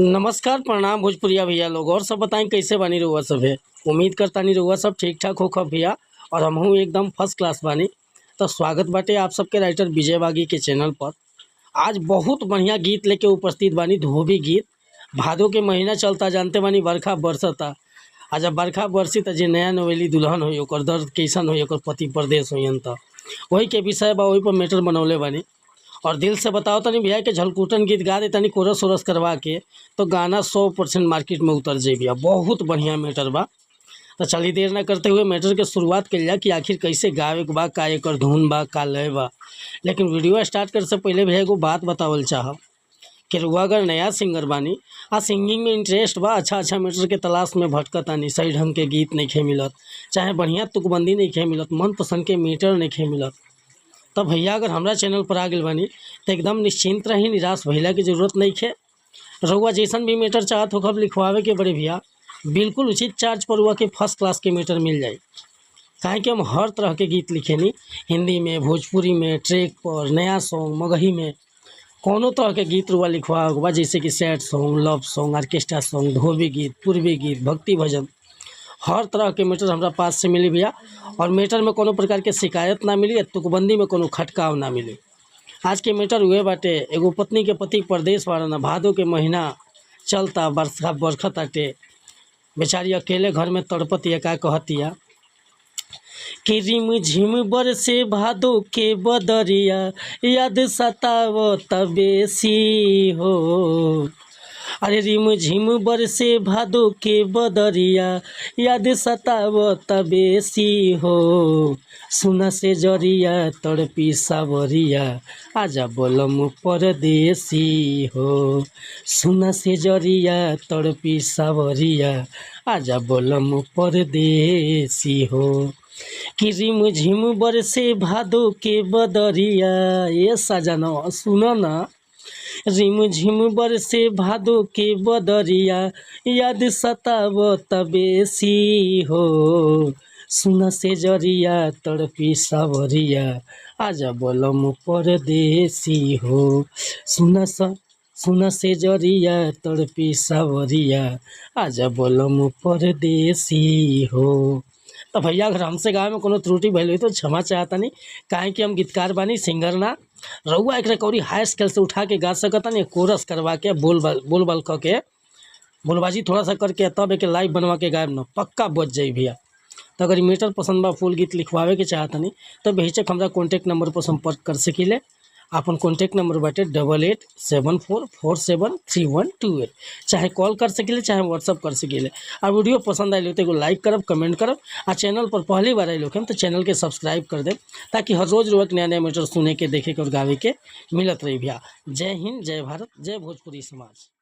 नमस्कार, प्रणाम भोजपुरिया भैया लोग। और सब बताएं कैसे बानी रउआ सब है। उम्मीद करतानी रउआ सब ठीक ठाक होखब भैया और हमहू एकदम फर्स्ट क्लास बानी। तो स्वागत बाटे आप सबके राइटर विजय बागी के चैनल पर। आज बहुत बढ़िया गीत लेके उपस्थित बानी, धोबी गीत। भादो के महीना चलता, जानते बानी बरखा बरसता। आ जब बरखा बरसी त जे नया नवेली दुल्हन होई ओकर दर्द कैसन होई, ओकर पति परदेश होइहन, त वही के विषय बा, वही पर मैटर बनौले बानी। और दिल से बताओ तनी भैया के झलकुटन गीत गा दे तनी कोरस ओरस करवा के तो गाना 100% मार्केट में उतर जाई भैया। बहुत बढ़िया मैटर बा। तो चलिए देर ना करते हुए मैटर के शुरुआत कइल जा कि आखिर कैसे गावे के बा, का एकर धुन बा, का लय बा। लेकिन वीडियो स्टार्ट करे से पहले भैया एगो बात बतावल चाहब कि रउआ अगर नया सिंगर बानी आ सिंगिंग में इंटरेस्ट बा, अच्छा अच्छा मैटर के तलाश में भटकतानी, सही ढंग के गीत नइखे मिलत, चाहे बढ़िया तुकबंदी नइखे मिलत, मनपसंद के मीटर नइखे मिलत, तब भैया अगर हमरा चैनल पर आ गइल बानी तो एकदम निश्चिंत रही, निराश भइला के जरूरत नइखे। रउआ जैसन भी मीटर चाहत होखब लिखवावे के बड़े भैया, बिल्कुल उचित चार्ज पर रउआ के फर्स्ट क्लास के मीटर मिल जाई। काहे कि हम हर तरह के गीत लिखेनी, हिंदी में, भोजपुरी में, ट्रैक पर, नया सॉन्ग, मगही में, कौनो तरह के गीत रुआ लिखवावे के बा, जैसे कि sad song, love song, orchestra song, धोबी गीत, पूर्वी गीत, भक्ति भजन, हर तरह के मैटर हमरा पास से मिली भैया। और मैटर में कोनो प्रकार के शिकायत ना मिली, तुकबंदी में कोनो खटकाव ना मिली। आज के मैटर उहे बाटे, एगो पत्नी के पति परदेश बाड़न, भादो के महीना चलता, बरखा बरखताटे, बेचारी अकेले घर में तड़पतिया, का कहतिया कि रिम झिम बरसे भादो के बदरिया, याद सतावत बेसी हो। अरे रिम झिम बरसे भादो के बदरिया, याद सतावत बेसी हो। सुना से जरिया तड़पी सावरिया, आजा बोलम परदेसी हो। सुना से जरिया तड़पी सावरिया, आजा बोलम परदेसी हो। कि रिम झिम बरसे भादो के बदरिया, ये सजना सुनो ना, रिम झिम बरसे भादो के बदरिया, याद सतावत बेसी हो। सुन से जरिया तड़पी सावरिया, आजा बोलम परदेसी हो। सुन से जरिया तड़पी सावरिया, आजा बोलम परदेसी हो। तो भैया अगर हमसे गावे में कोनो त्रुटि भइल होई तो क्षमा चाहतानी, काहे कि हम गीतकार बानी, सिंगर ना। रउआ एकरा कौरी हाई स्केल से उठा के गा सकतानी, कोरस करवा के बोल बाल बोल बाल क के बोलबाजी थोड़ा सा करके तब एके लाइव बनवा के गायब न पक्का बच जाई भैया। तो अगर मीटर पसंद बा, फुल गीत लिखवावे के चाहतनी तो बेहिचक हमरा कॉन्टैक्ट नंबर पर संपर्क कर सकीले। आपन कॉन्टैक्ट नंबर बाटे 8874473128। चाहे कॉल कर सकीले, चाहे व्हाट्सअप कर सकीले। आ वीडियो पसंद आइल हो तो एगो लाइक करब, कमेंट करब, आ चैनल पर पहली बार आइल होखेम तो चैनल के सब्सक्राइब कर देब, ताकि हर रोज रोज नया नया मैटर सुने के, देखे के और गावे के मिलत रही भैया। जय हिंद, जय भारत, जय भोजपुरी समाज।